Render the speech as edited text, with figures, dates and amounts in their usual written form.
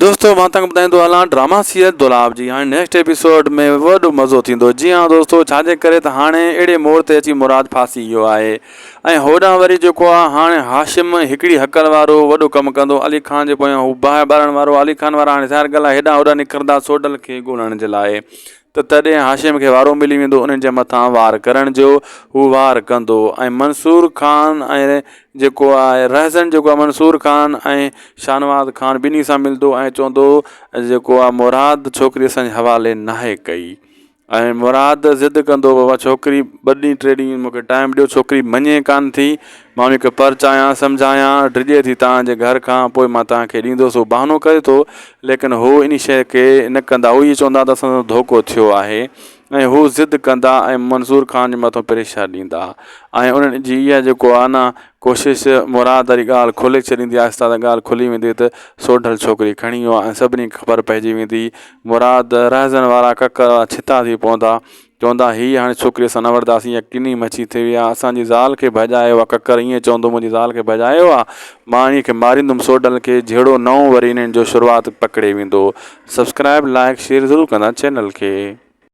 دوستو مان توهان کي ٻڌائيندو هلان ڊراما سيريل دولاب جي هاڻي نيڪسٽ ايپيسوڊ ۾ وڏو مزو ٿيندو جي ها دوستو ڇا جي ڪري ته هاڻي اهڙي موڙ تي اچي مراد ڦاسي ويو آهي ۽ هوڏانهن وري جيڪو آهي هاڻي هاشم هڪڙي هڪل وارو وڏو ڪم ڪندو علي خان جي پويان هو باهه ٻارڻ وارو علي خان وارا هاڻي ظاهر ڳالهه آهي هيڏانهن هوڏانهن نڪرندا سوڍل کي ڳولڻ جي لاء ته تڏهن هاشم کي وارو ملي ويندو انهن جي مٿان وار ڪرڻ جو هو وار ڪندو ۽ منصور خان ۽ جيڪو آهي رهزن جيڪو آهي منصور خان ۽ شاهنواز خان ٻنهي سان ملندو ۽ چوندو جيڪو آهي مراد ڇوڪري اسان جي حوالي ناهي ڪئي ۽ مراد ضد ڪندو بابا ڇوڪري ٻه ڏينهن ٽي ڏينهن مونکي ٽائيم ڏيو ڇوڪري مڃي ڪانه ٿي مان ان کي پرچايان سمجهايان ڊڄي ٿي توهان جي گهر کان پوء مان توهان کي ڏيندس هو بهانو ڪري ٿو ليڪن هو ان شيء کي نه ڪندا هو اهو چوندا ته اسان سان ڌوڪو ٿيو آهي ۽ هو ضد ڪندا ۽ منظور خان جي مٿو پريشر ڏيندا ۽ انهن جي اها جيڪو آهي نه ڪوشش مراد واري ڳالهه کولي ڇڏيندي آهستي آهستي ڳالهه کلي ويندي ته سوڍل ڇوڪري کڻي ويو آهي ۽ سڀني کي خبر پئجي ويندي مراد رهزن وارا ڪڪر ڇتا ٿي پوندا چوندا هي هاڻي ڇوڪري اسان نه وٺنداسين يا ڪني مڇي ٿي وئي آ اسان جي زال کي ڀڄايو آ ڪڪر ائين چوندو منهنجي زال کي ڀڄايو آ مان انهي کي ماريندم سوڍل کي جهيڙو نئون وري انهن جو شروعات پڪڙي ويندو سبسڪرائب لائڪ شيئر ضرور ڪندا چينل کي.